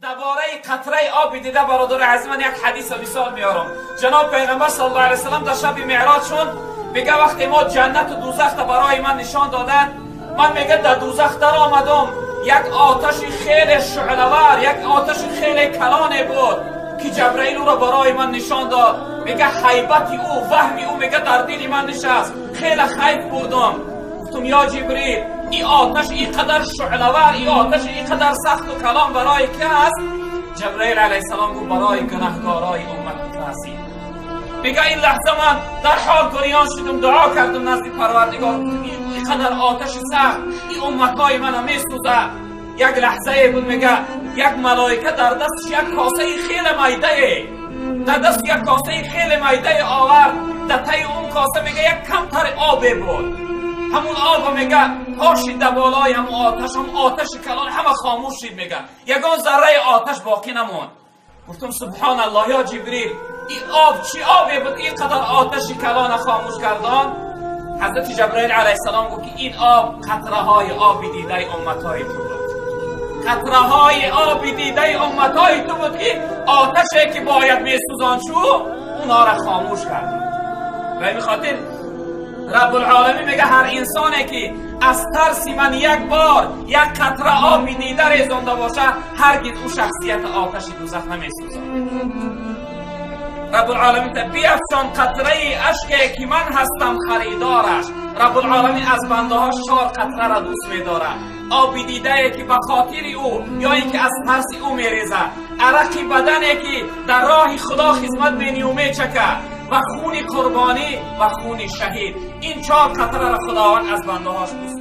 درباره قطره آب دیده برادر عزیز من یک حدیث مثال میارم. جناب پیغمبر صلی الله علیه و سلم در شب معراج شد، میگه وقتی ما جنت و دوزخ برای من نشان دادن، من میگه در دوزخ در آمدم، یک آتش خیلی شعله‌ور، یک آتش خیلی کلانه بود که جبرئیل او را برای من نشان داد. میگه هیبت او، وهم او میگه در دل من نشست، خیلی خیف بردم. گفتم یا جبرئیل، این آتش اینقدر شعله‌ور، این آتش اینقدر سخت و کلان برای که است؟ جبرئیل علیه السلام گفت برای گناهکارای امت تو هستی. میگه این لحظه من در حال گریان شدم، دعا کردم نزد پروردگار، اینقدر آتش سخت این امتای منو میسوزه. یک لحظه بود میگه یک ملائکه در دستش یک کاسه خیلی میده، در دست یک کاسه خیلی میده آورد، در تای اون کاسه میگه یک کمتر آب بود، همون آب میگه پاشید در بالای همون آتش، هم آتش کلان همه خاموش شد، میگه یگان ذره آتش باقی نموند. گفتم سبحان الله یا جبریل، این آب چی آبی بود اینقدر آتش کلان خاموش کردان؟ حضرت جبرئیل علیه السلام گفت که این آب قطره های آب دیده امتهای تو بود، قطره های آب دیده امتهای تو بود که آتشی که باید میسوزان شو اونا را خاموش کرد. و این خاطر رب العالمین میگه هر انسانی که از ترس من یک بار یک قطره آب دیده ریزانده باشه، هرگز او شخصیت آتش دوزخ نمیسوزد. رب العالمین بیفشان قطره اشکی که من هستم خریدارش. رب العالمین از بنده ها 4 قطره را دوست میداره: آب دیده که به خاطر او یا اینکه از ترس او میریزه، عرق بدنی که در راه خدا خدمت مینی و میچکه، و خون قربانی و خون شهید. این 4 قطره را خداوند از بنده هاش دوست